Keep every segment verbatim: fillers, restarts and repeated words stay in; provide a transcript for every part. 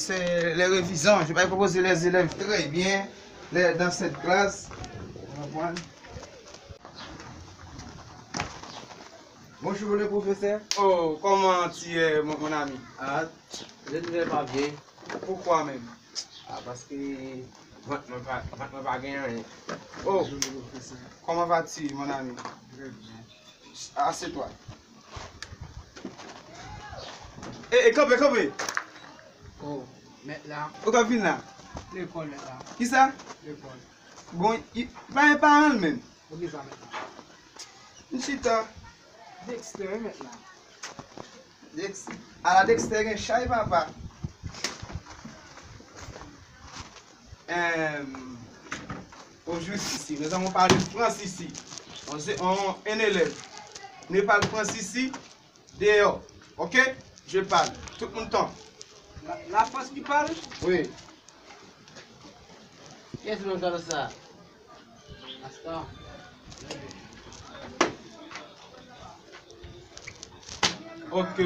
C'est les révisions. Je vais proposer les élèves très bien les- dans cette classe. Vous comprenez? Bonjour, le professeur. Oh, comment tu es, mon, mon ami? Ah, je ne vais pas bien. Pourquoi même? Ah, paske vant mwen pa, vant mwen pa gen anyen. Oh, comment vas-tu, mon ami? Très bien. Assieds-toi. E, e, kanpe, kanpe. Oh, mèt la. Ou t ap vin la? Lekòl, mèt la. Kisa? Lekòl. Bon, i, pa gen paran l menm. Poukisa, mèt la? M chita. Dexter, wi, mèt la. Dex, ala Dexter gen chay, papa. Em, aujourd'hui, ici, nous allons parler français ici. On, on, un élève ne parle français ici, dehors. Ok? Je parle. Tout moun tan. La, la France qui parle? Oui. Kiyès ki nan sa? Asta. Ok.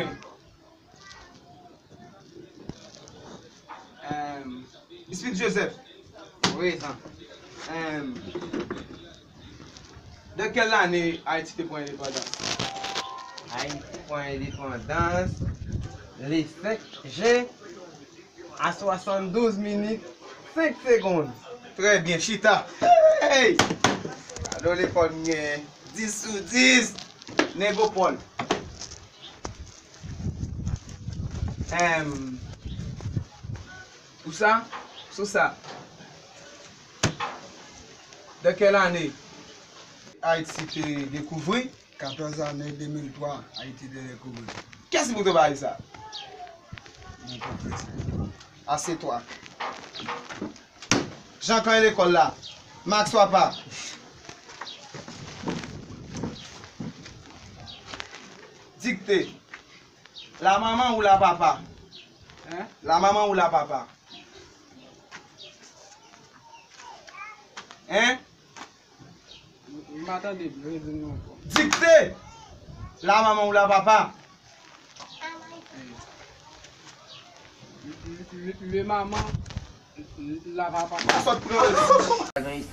Em, Smith Joseph. Prezan. Em, de quelle année Haïti te pran indépendance? Ayiti pran endepandans le senk jen a swasanndouz minit senk segonn. Très bien, chita. Hey! Gade lekòl m genyen. Dis sou dis. Nego Paul. Em, pou sa, sou sa. De quelle année Haïti te découvert? Katòz ane de mil twa, Ayiti te dekouvri. Kiyès ki pou te bay sa? Mon professeur. Assieds-toi. Jan kay lekòl la. Max papa. Dikte. La maman ou la papa? Hein? La maman ou la papa? Hein? M pa tande byen, redi nou ankò. Dikte! La maman ou la papa? Le, le, le maman, la papa. Sa sot pran redi.